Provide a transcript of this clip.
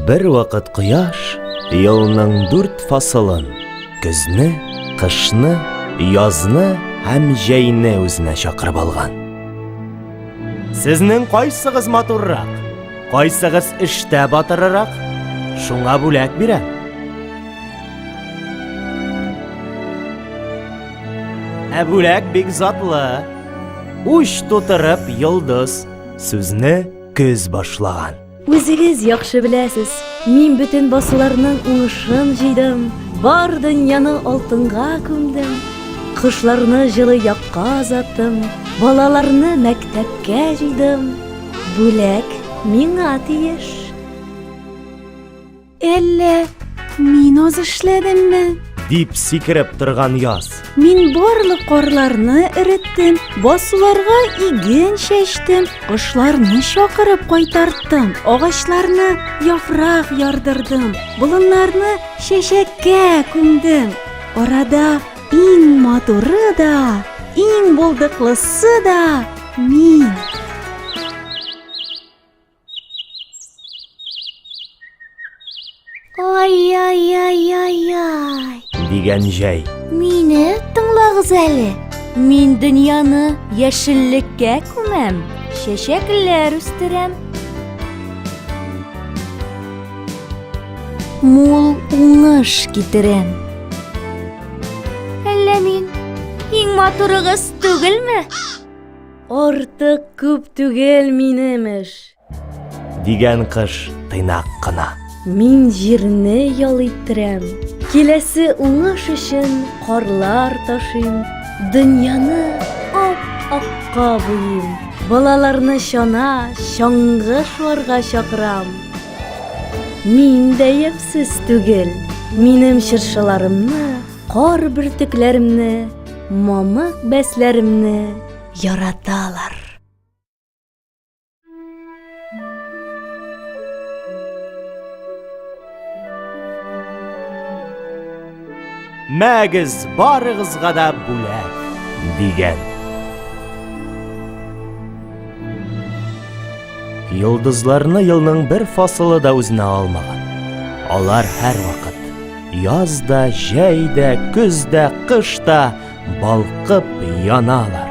Бервакыт кояш елның дүрт фасылын көзне, кышны, язны һәм җәйне үзенә чакырып алган. Сезнең кайсыгыз матуррак, кайсыгыз эштә батырырак, шуңа бүләк бирәм. Ә бүләк бик затлы. Уч тутырып йолдыз. Сүзне көз башлаган. Үзегез яхшы беләсез, мин бөтен басуларның уңышын җыйдым, бар дөньяны алтынга күмдем, кошларны җылы якка озаттым, балаларны мәктәпкә җыйдым. Бүләк миңа тиеш. Әллә мин аз эшләдемме? Дип сикереп торган яз. Мин барлык карларны эреттем, басуларга иген чәчтем, кошларны чакырып кайтарттым, агачларны яфрак ярдырдым, болыннарны чәчәккә күмдем. Арада иң матуры да, иң булдыклысы да мин. Ай-яй-яй-яй-яй. Дигән җәй. Мине тыңлагыз әле. Мин дөньяны яшеллеккә күмәм, чәчәкләр үстерәм. Мул уңыш китерәм. Әллә мин иң матурыгыз түгелме? Артык күп түгел минем эш. Дигән кыш тыйнак кына. Мин җирне ял иттерәм. Киләсе уңыш өчен карлар ташыйм. Дөньяны ап-акка буйыйм. Балаларны чана, чаңгы шуарга чакырам. Мин дә ямьсез түгел. Минем чыршыларымны, кар бөртекләремне, Мамык бәсләремне яраталар. Мәгез барыгызга да бүләк, дигән. Йолдызларны елның бер фасылы да үзенә алмаган. Алар һәрвакыт Яз да, җәй дә, көз дә, кыш та балкып яналар.